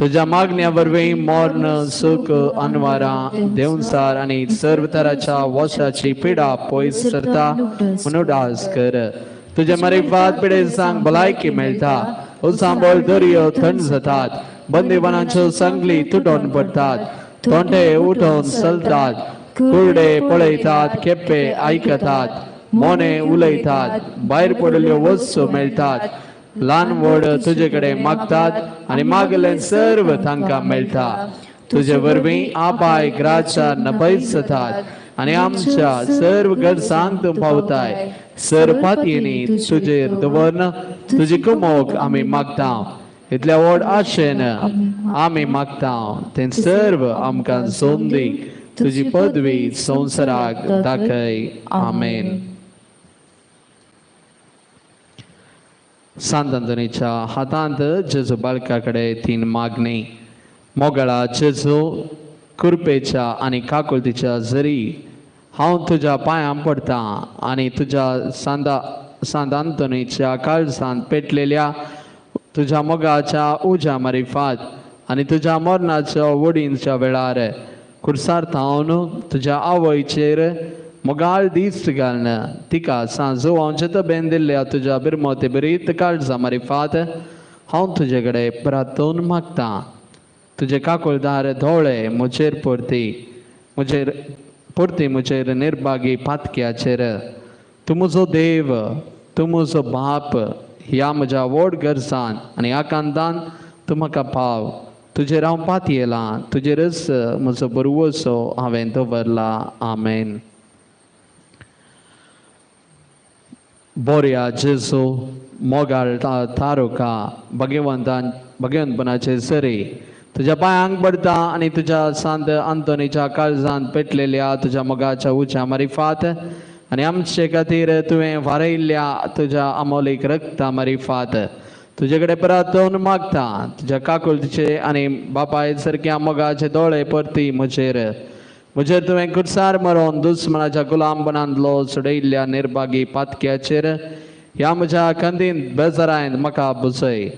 तुज्या मागण्या वरवीं मर्ण सुख अनवारां देवसार आनी सर्व तराच्या वशाची पिडा पयस सरता म्हणून उडास कर. तुज्या मरिफात पिडेसांक भलायकी मेळटा, उसांबळ दर्यो थंड जातात, बंदीवानाच्यो संगली तुटोन पडटात, तोंडे उठोन चलतात, कुरडे पळयतात, केप्पे आयकतात, मोने उलयतात, भायर पडिल्ल्यो वस्तू मेळटात, ल्हान व्हड तुजे कडेन मागतात आनी मागलें सर्व तांकां मेळटा. तुजे वरवीं आबाय ग्राच्या नपयत जातात आनी आमच्या सर्व गरजांक तूं पावताय. सर्व पातयेनी तुजेर दवरन तुजी कुमोक आमी मागता. इतल्या व्हड आशेन आमी मागता तें सर्व आमकां जोन दी. तुजी पदवी संवसाराक दाखय. आमेन. सांत अंतोनीच्या हातांत जेजू बालका कडेन तीन मागणी. मोगळा जेजू, कृपेच्या आनी काकुळतीच्या जरी हांव तुज्या पांयां पडटा आनी तुज्या सांत अंतोनीच्या काळजांत पेटलेल्या तुज्या मोगाच्या उज्या मारिफात आनी तुज्या मरणाच्या वडींच्या वेळार कुर्सार थावन तुज्या आवयचेर मोगाळ दीस घालून तिका सांजोवांचे तबेन दिल्ल्या तुज्या बिरमोते बरीत काळजा मारिफात हांव तुजे कडेन प्रार्थून मागता. तुजे काकुळदार धोळे म्हजेर परती म्हजेर परती म्हजेर निर्भागी पातक्याचेर. तूं म्हजो देव, तूं म्हजो बाप, ह्या म्हज्या व्हड गरजान आनी आकांतान तूं म्हाका पाव. तुजेर हांव पातयेलां, तुजेरच म्हजो बरवसो हांवें दवरला. आमेन. बोरया जेजू, मोगाळ तारुका भगवंतान भगवंतपणाचे सरी तुज्या पांयांक पडटा आनी तुज्या सांत अंतोनीच्या काळजांत पेटलेल्या तुज्या मोगाच्या उच्या मारिफात आनी आमचे खातीर तुवें वारयल्ल्या तुज्या अमोलीक रक्ता मारिफात तुजे कडेन प्रार्थून मागता. तुज्या काकुळतीचे आनी बापाय सारक्या मोगाचे दोळे परती म्हजेर म्हजेर तुवें कुर्सार मरोन दुस्मनाच्या गुलामपणांतलो सोडयल्ल्या निर्भागी पातक्याचेर ह्या म्हज्या खंदीन बेजारायन म्हाका बुजय.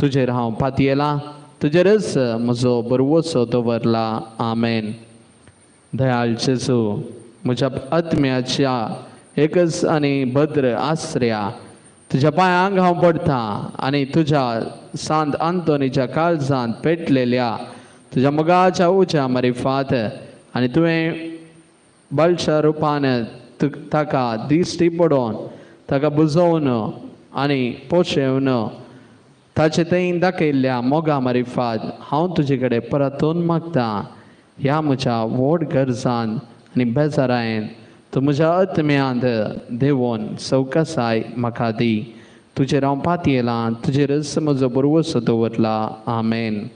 तुजेर हांव पातयेलां, तुजेरच म्हजो बरवसो दवरला. आमेन. दयाळ जेजू, म्हज्या आत्म्याच्या एकच आनी भद्र आसऱ्या तुज्या पांयांक हांव पडटा आनी तुज्या सांत अंतोनीच्या काळजांत पेटलेल्या तुज्या मोगाच्या उच्या मारिफात आनी तुवें बळशा रुपान ताका दिश्टी पडोवन ताका बुजोवन आनी पोशेवन ताचे थंय दाखयल्ल्या मोगा मारिफात हांव तुजे कडेन परतून मागता. ह्या म्हज्या व्हड गरजान आनी बेजारायन तूं म्हज्या आत्म्यांत देवोन सवकासाय म्हाका दी. तुजेर हांव पातयेलां, तुजेरच म्हजो बरवसो दवरला. आमेन.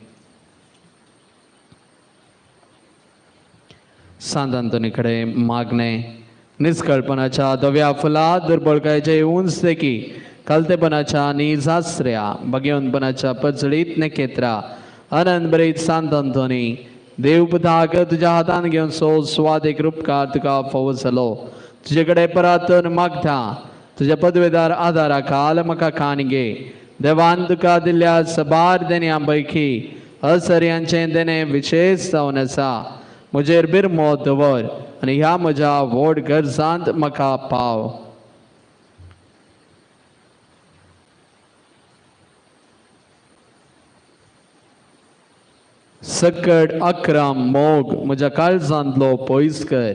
सांत अंतोनी कडेन मागणें. निस्कळपणाच्या धव्या फुला दुर्बळकायचे उंच देखी कलतेपणाच्या निजासऱ्या भगवंतपणाच्या पजळीत नखेत्रा आनंद बरीत सांत अंतोनी देवपुताक तुज्या हातान घेवन सो सुवादीक रुपकार तुका फावो जालो. तुजे कडेन परातन मागता. तुज्या पदवेदार आदारा खाल म्हाका खाण घे. देवान तुका दिल्ल्या सबार देण्या पैकी असर्यांचें देणें विशेश जावन आसा. म्हजेर बिरमो दवर आनी ह्या म्हज्या व्हड गरजांत म्हाका पाव. सकट अक्रम मोग म्हज्या काळजांतलो पयस कर.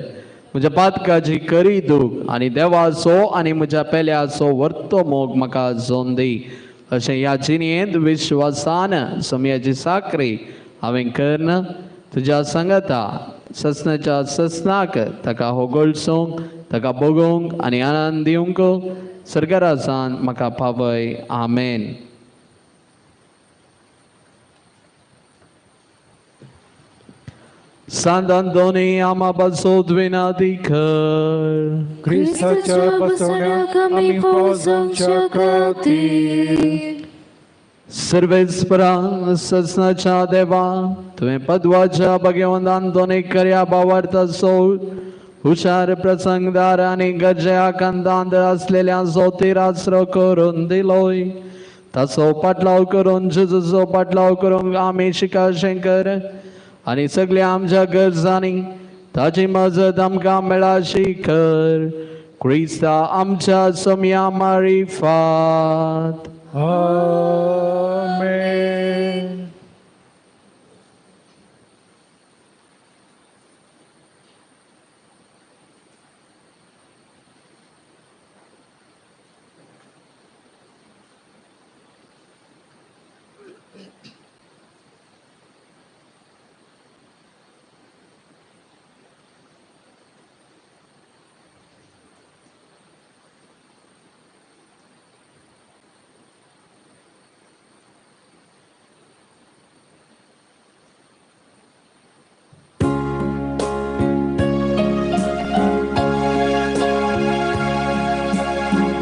म्हज्या पातकाची करी दूख आनी देवाचो आनी म्हज्या पेल्याचो वर्तो मोग म्हाका जोन दी. अशें ह्या जिणेंत विश्वासान समयाची साकरी हांवें करून तुज्या सांगता ससनाच्या ससनाक ताका होगोळसूंक, ताका भोगोवंक आनी आनंद दिवंक सरकारासान म्हाका पावय. आमेन. सांत अंतोनी आमा पासत विनंती कर. क्रिस्ताच्या बसवण्याक आमी फावो जावच्या खातीर. सर्वेस्परा ससनाच्या देवा, तुवें पदवाच्या भगवंत अंतोनीक कर्या भावार्थाचो हुशार प्रसंगदार आनी गरजे आकांतांत आसलेल्या जोतीर आसरो करून दिलोय. ताचो पाटलाव करून जेजूचो पाटलाव करूंक आमी शिकाशें कर आनी सगल्या आमच्या गरजांनी ताची मजत आमकां मेळाशी कर. क्रिस्ता आमच्या सोम्या मारिफात. आमेन.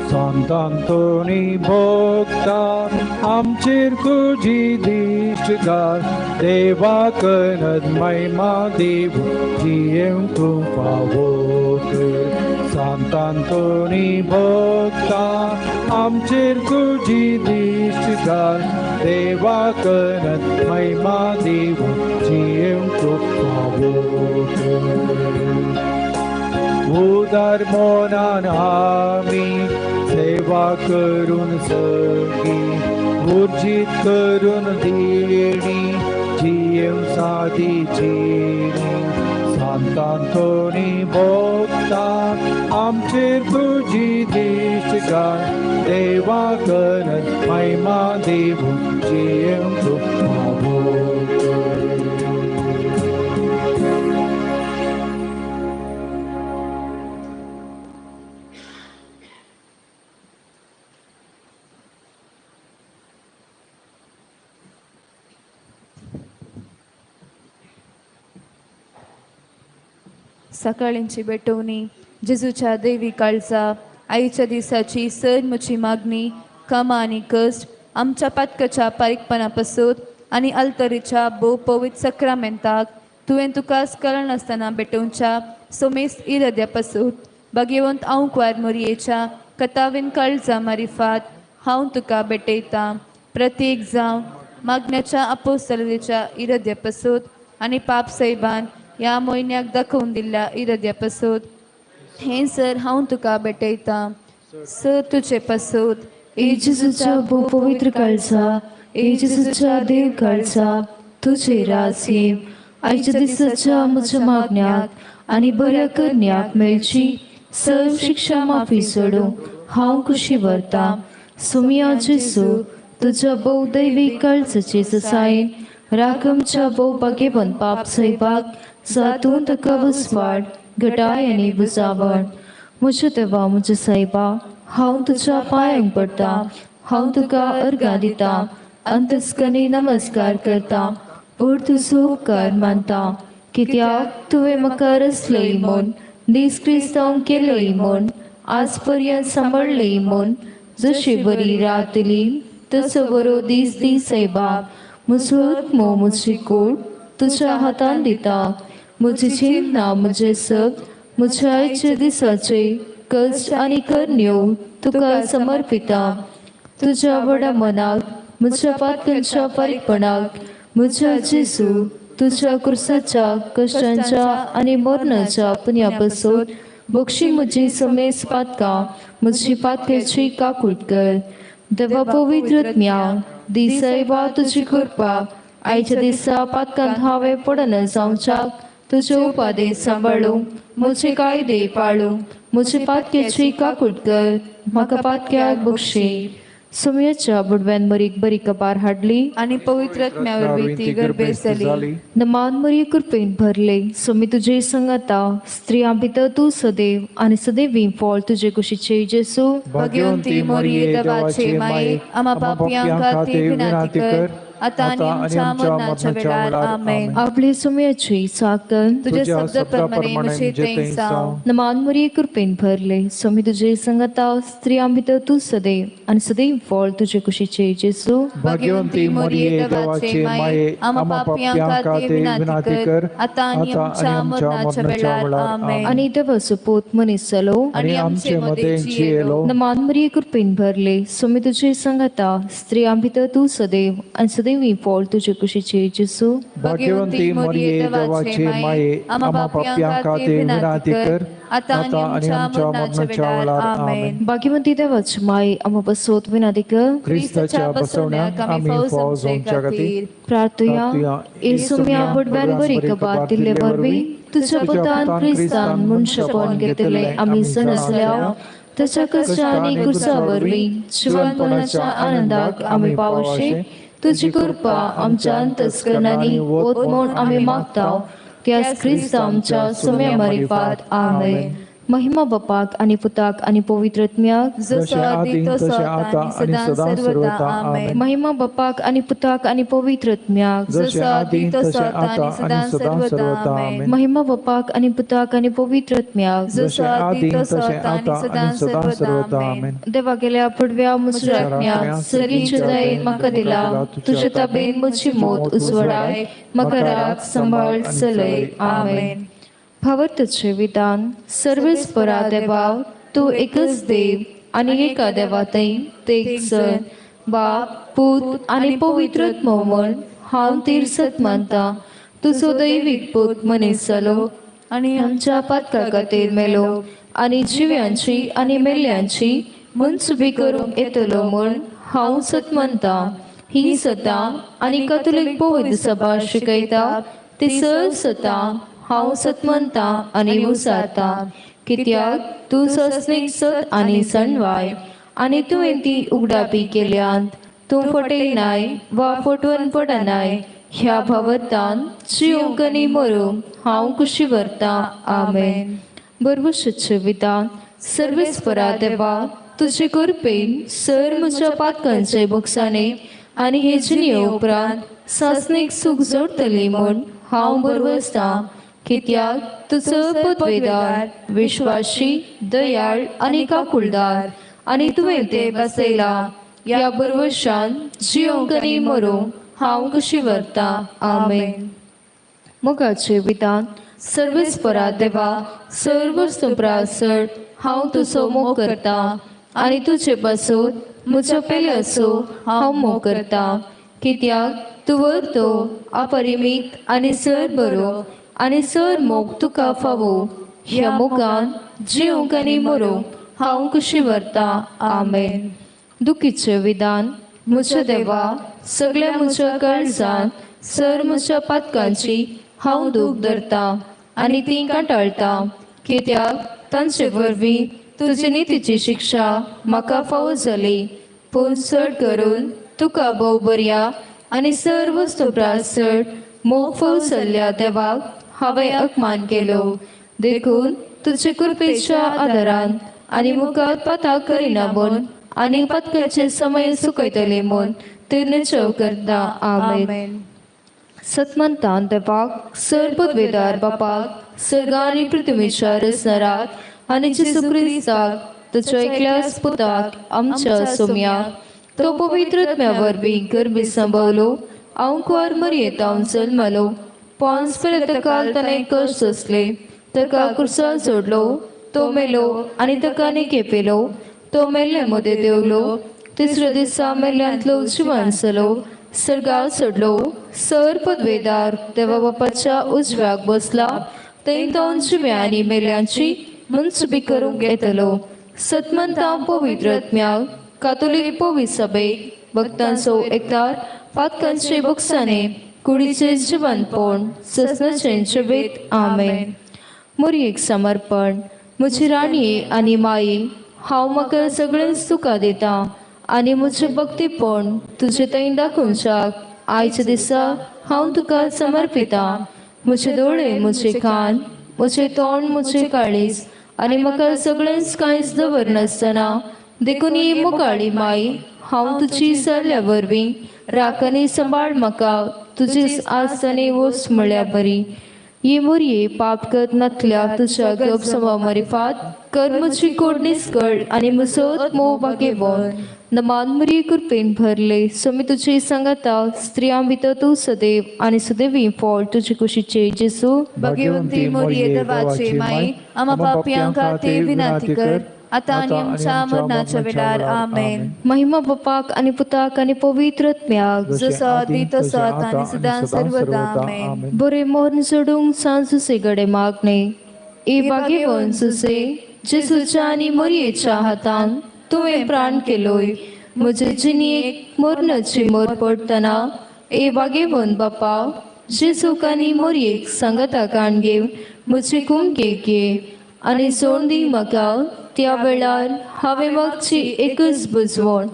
सांतांतोनी भोगता आमचेर तुजी दिश्ट घाल, देवा करत महिमा देव जियेवंक तूं फावो कर. सांतांतोनी भोगता आमचेर तुजी दिश्ट घाल, देवा करत महिमा देव जियेवंक तूं फावो कर. उदार मनान आमी सेवा करून सगळी, उर्जीत करून दिणी जियेवं सादी जिणी. सांतांतोनी भोगता आमचेर तुजी दिश्ट घाल, देवा करत महिमा देव जियेवंक तूं फावो कर. सकाळींची भेटवणी जेजूच्या देवी काळजा आईच्या दिसाची सर म्हजी मागणी कामां आनी कश्ट आमच्या पातकाच्या पारीकपणा पासून आनी अल्तरीच्या भोव पवित्र सक्रामेंताक तुवें तुका कळनासतना भेटोवच्या सोमेस इराद्या पासून भाग्यवंत आंवकुवार मोरयेच्या कतावीन काळजा मारिफात हांव तुका भेटयतां. प्रत्येक जावं मागण्याच्या आपोसलेच्या इराद्या पासून आनी पाप सैबान ह्या म्हयन्याक दाखोवन दिल्ल्या इराद्या पासून हें सर हांव तुका भेटयतां. सर तुजे पासून ए जेजूच्या भोव पवित्र काळजा, ए जेजूच्या देव काळजा, तुजे राज येव आयच्या दिसाच्या म्हज्या मागण्याक आनी बऱ्या करण्याक मेळची सर्व शिक्षा माफी सोडूंक हांव खुशी व्हरतां. सोमिया जेजू तुज्या भोव दैवी काळजाचे जसायेन राखमच्या भोव भाग्यवंत पाप सैबाक जातून तुका वसवाड घटाय आनी बुजावण. म्हज्या देवा म्हज्या सायबा, हांव तुज्या पांयांक पडटा, हांव तुका अर्गां दिता, अंतस्कनी नमस्कार करता, पूण तुजो उपकार मानता, कित्याक तुवें म्हाका रचलय म्हूण, दीस क्रिस्तांव केलय म्हूण, आज पर्यंत सांबाळ्ळय म्हूण. जशी बरी रात दिली तसो बरो दीस दी सायबा. म्हजो आत्मो म्हजी कूड तुज्या हातान दिता, म्हजी चिंतना म्हजें सग म्हज्या आयच्या दिसाचे कश्ट आनी करण्यो तुका समर्पिता. तुज्या व्हडा मनाक म्हज्या पातकांच्या फारीकपणाक म्हज्या जेजू तुज्या कुर्साच्या कश्टांच्या आनी मरणाच्या पुण्या पासून बक्षी म्हजी समेस पातकां म्हजी पातकाची काकूट कर. देवा पवित्र आत्म्या दी सायबा तुजी कृपा आयच्या दिसा पातकांत हांवें पडना जावच्याक तुजे उपादेश सांबाळूंक म्हजे कायदे पाळूंक म्हजे पातक्याची काकूट कर, म्हाका पातक्याक बक्षी. सुमयाच्या बुडव्यान मरीक बरी कबार हाडली आनी पवित्र आत्म्या वरवीं ती गर्भेस्त जाली. नमान मरी कृपेन भरले, सुमी तुजे संगता, स्त्रियां भितर तूं सदैव आनी सदैवी फळ तुजे कुशीचे जेसू. भाग्यवंती मोरये देवाचे माये, आमा पापयां खातीर विनंती कर, आतां आनी आमच्या मरणाच्या वेळार. आमेन. आपले सुम्याची साकन तुझ्या शब्द प्रमाणे म्हजें तें जावं. नमान मरिये कृपेन भरले, स्वामी तुझे संगता, स्त्रियां भितर तूं सदैव आनी सदैव फळ तुजे कुशीचे जेजू. भाग्यवंती मरिये देवाचे माये, आम्हा पापयां खातीर विनंती कर, आतां आनी आमच्या मरणाच्या वेळार. आमेन. आनी देवाचो पूत मनीस जालो आनी आमचे मदें जियेलो. नमान मरिये कृपेन भरले, स्वामी तुझे संगता, स्त्रियां भितर तूं सदैव आनी सदैव फळ तुजे कुशीचे जेजू. भाग्यवंती मरिये देवाचे माये, आम्हा पापयां खातीर विनंती कर, आतां आनी आमच्या मरणाच्या वेळार. आमेन. भाग्यवंती देवाची माये, आम्हा पासत विनंती कर, क्रिस्ताच्या बसवण्याक आमी फाव जावच्या खातीर. प्रार्थुया. येसुम्या बुडव्यान बरी कबात दिल्ले वरवीं तुझ्या पुतान क्रिस्तान मनशापण घेतले आमी सणसल्या ताच्या कश्टा आनी कुर्सा वरवीं जिवनपणाच्या आनंदाक आमी पावशे तुजी कृपा आमच्या अंतस्करणांनी वत म्हूण आमी मागता, त्याच क्रिस्त आमच्या सुम्या मारिफात. आमेन. महिमा बापाक आनी पुताक आनी पवित्र आत्म्याक, जसो आदी तसो आतां आनी सदां सर्वदा. आमेन. महिमा बापाक आनी पुताक आनी पवित्र आत्म्याक, जसो आदी तसो आतां आनी सदां सर्वदा. आमेन. महिमा बापाक आनी पुताक आनी पवित्र आत्म्याक, जसो आदी तसो आतां आनी सदां सर्वदा. आमेन. देवा गेल्या पडव्या मुसऱ्या आत्म्याक सगळीचे दयेन म्हाका दिला, तुजे ताबेन म्हजी मोत उजवडाय, म्हाका राख सांबाळ चलय. आमेन. भावार्थाचें विधान. सर्वेस्परा देवा, तूं एकच देव आनी एका देवा थंय तेग सर बाप पूत आनी पवित्र आत्मो म्हूण हांव तीर्सत मानता. तुजो दैवीक पूत मनीस जालो आनी आमच्या पातका खातीर मेलो आनी जिव्यांची आनी मेल्ल्यांची मनसुबी करूंक येतलो म्हूण हांव सत मानता. ही सतां आनी कथोलीक पवित्र सभा शिकयता ती सर सतां हांव सत मानता आनी उसारता, कित्याक तूं सस्नीक सत आनी सणवाय आनी तुवें ती उगडापी केल्यांत. तूं फटयनाय वा फटवून पडनाय. ह्या भावार्थान जिवंक आनी मरूंक हांव कुशी व्हरतां. आमेन. बरवशाचें विधान. सर्वेस्परा देवा, तुजे कृपेन सर म्हज्या पातकांचे बोगसाणे आनी हे जिणे उपरांत सासणीक सूख जोडटली म्हूण हांव बरवसतां, कित्याक तुजो पदवेदार विश्वाशी दयाळ आनी काकुळदार आनी तुवें तें बसयलां. ह्या बरवशान जिवंक आनी मरूंक हांव कशी व्हरतां. आमेन. मोगाचें विधान. सर्वेस्परा देवा, सर्व सुप्रासर हांव तुजो मोग करता आनी तुजे पासून म्हजो पेल्याचो हांव मोग करता, कित्याक तूं व्हरतो अपरिमीत आनी सर बरो आनी सर मोग तुका फावो. ह्या मोगान जिवंक आनी मरूंक हांव कुशी व्हरता. आमेन. दुखीचें विधान. म्हज्या देवा, सगळ्या म्हज्या काळजान सर म्हज्या पातकांची हांव दूख धरता आनी ती कांटाळटा, कित्याक तांचे वरवीं तुजी नितीची शिक्षा म्हाका फावो जाली. पूण चड करून तुका भोव बऱ्या आनी सर्व स्तोत्रां मोग फावो जाल्ल्या देवाक हांवें अपमान केलो. देखून तुजे कृपेच्या आदारान आनी मुखार पाताक करिना म्हूण आनी पातकाचे समय सुकयतले म्हूण ते निश्चय करता. आमेन. सतमंतान देवाक सर पदवेदार बापाक सर्ग आनी पृथ्वीच्या रचणाराक आनी जेजू क्रिस्ताक ताच्या एकल्याच पुताक आमच्या सोम्याक तो पवित्र आत्म्या वरवीं गर्भी संभवलो, आंकवार मरयेतावन जल्मलो, पोन्स पर्यंत ताणें कश्ट सोंसले, ताका कुर्सार सोडलो, तो मेलो आनी ताका निकेपेलो, तो मेल्ले मदें देंवलो, तिसऱ्या दिसा मेल्ल्यांतलो जिवान जालो, सर्गार सोडलो, सर पदवेदार देवा बापाच्या उजव्याक बसला, थंय तो जिव्या आनी मेल्ल्यांची मनसुबी करूंक येतलो. सतमंता पवित्र आत्म्याक कातोलीक पवित्र सभेक भक्तांचो एकदार पातकांचे बोगसाणे कुडीचे जिवनपण ससनाचें जिवीत. आमेन. मोरयेक समर्पण. म्हजी राणये आनी माई, हांव म्हाका सगळेंच तुका दिता आनी म्हजें भक्तीपण तुजे थंय दाखोवच्याक आयच्या दिसा हांव तुका समर्पिता. म्हजे दोळे म्हजे कान म्हजें तोंड म्हजें काळीज आनी म्हाका सगळेंच कांयच दवरनासतना देखून ही मुकाळी माई हांव तुजी सल्ल्या वरवीं राखणी सांबाळ म्हाका तुजी आसतानी वस म्हळ्या बरी. ये मोरये पाप कर नातल्या तुज्या गप समा मरिफात कर म्हजी कोडणीस कळ आनी म्हजो मोव भागेवन. नमान मोरये कृपेन भरले स्वामी तुजी सांगाता स्त्रियां भितर तूं सदैव आनी सदैवी फळ तुजे कुशीचे जेजू. भाग्यवंती मोरये देवाची माई आमा पापयां खातीर विनंती कर आतां आनी आमच्या मरणाच्या वेळार. आमेन. महिमा बापाक आनी पुताक आनी पवित्र आत्म्याक जसो आदी तसो आतां आनी सदां सर्वदा. आमेन. बरे मरण सोडूंक सांजुसे गडे मागणे. ए भाग्यवंत सुसे जेजूच्या आनी मोरयेच्या हातान तुवें प्राण केलोय म्हजे जिणेक मरणाची मोर पडटना ए भाग्यवंत बापा जेजूक आनी मोरयेक सांगाता काण घेवन म्हजी कुमकेक घे आनी सोड दी म्हाका त्या वेळार हांवें मागची एकच बुजवण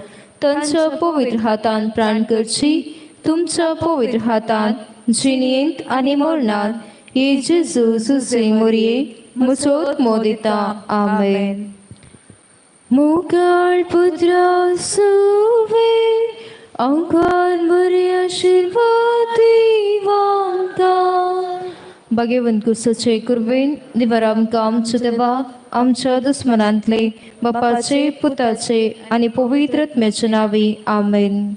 तांच्या पवित्र हातान प्राण करची तुमच्या पवित्र हातान जिणेंत आनी मरणांत हे जेजू सुसे मोरये म्हजो आत्मो दिता. आमेन. मुखार पुत्रा सुवे अंकार बरे आशिर्वाद दिवांता. भाग्यवंत कुसाचे कुर्बेन निवार आमकां आमच्या देवा आमच्या दुस्मनांतले बापाचे पुताचे आनी पवित्र आत्म्याच्या नांवी. आमेन.